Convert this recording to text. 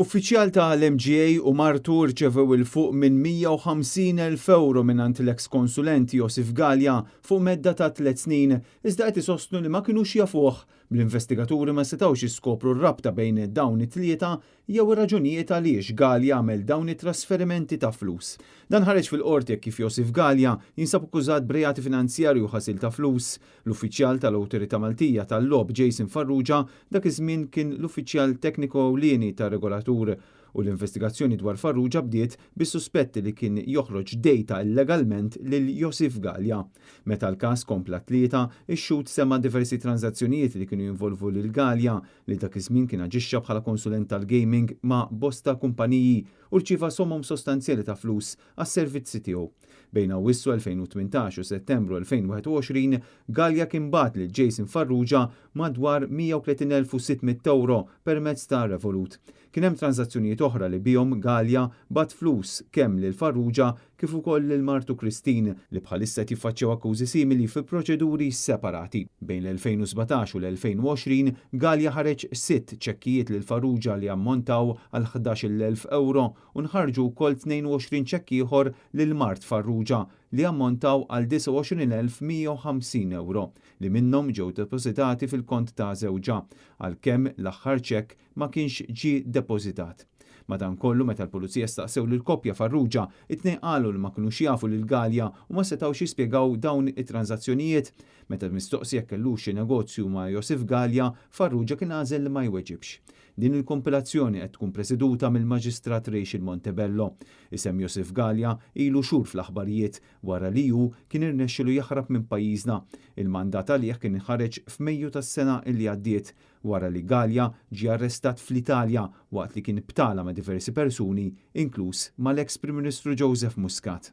Uffiċjal ta' l-MGA u martu rċevew 'il fuq minn 150,000 ewro mingħand l-eks konsulent Iosif Galea fuq medda ta' tliet snin, iżda qed isostnu li ma kinux jafuh. Bl-investigaturi ma setgħux jiskopru r-rabta bejn dawn it-tlieta jew ir-raġunijiet għaliex Galea għamel dawn it-trasferimenti ta' flus. Dan ħareġ fil-Qorti hekk kif Iosif Galea jinsab akkużat b'reati finanzjarji u ħasil ta' flus. L-uffiċjal tal-Awtorità Maltija tal-Logħob Jason Farrugia dak iż-żmien kien l-uffiċjal tekniku ewlieni tar-regolatur u l-investigazzjoni dwar Farrugia bdiet bis-suspett li kien joħroġ data illegalment lil Iosif Galea. Meta l-każ kompla t-Tlieta, ix-xhud semma diversi tranżazzjonijiet li kienu jinvolvu lil Galea li dak iż-żmien kien aġixxa bħala konsulent tal-gaming ma' bosta kumpaniji u rċieva somom sostanzjali ta' flus għas-servizzi tiegħu. Bejn Awwissu 2018 u Settembru 2021, Galea kien bagħat lil Jason Farrugia madwar 130,600 ewro permezz ta' Revolut. Kien hemm tranżazzjonijiet oħra li bihom Galea bagħat flus kemm lil Farrugia kif ukoll lil martu Christine li bħalissa qed jiffaċċjaw akkużi simili fi proċeduri separati. Bejn l-2017 u l-2020, Galea ħareġ sitt ċekkijiet lil Farrugia li ammontaw għal 11,000 ewro u nħarġu wkoll 22 ċekk ieħor lil mart Farrugia li ammontaw għal 29,150 ewro li minnhom ġew depożitati fil-kont ta' żewġha, għalkemm l-aħħar ċekk ma kienx ġie depożitat. Madankollu, meta l-Pulizija staqsew lill-koppja Farrugia, it-tnejn qalu li ma kinux jafu lil Galea u ma setgħux jispjegaw dawn it-tranżazzjonijiet. Meta mistoqsi jekk kellux xi negozju ma' Iosif Galea, Farrugia kien għażel li ma jweġibx. Din il-kompilazzjoni qed tkun preseduta mill-Maġistrat Rachel Montebello. Isem Iosif Galea ilu xhur fl-aħbarijiet wara li hu kien irnexxielu jaħrab minn pajjiżna. Il-mandat għalih kien inħareġ f'Mejju tas-sena li għaddiet wara li Galea ġie arrestat fl-Italja waqt li kien btala ma' diversi persuni, inkluż mal-eks Prim Ministru Joseph Muscat.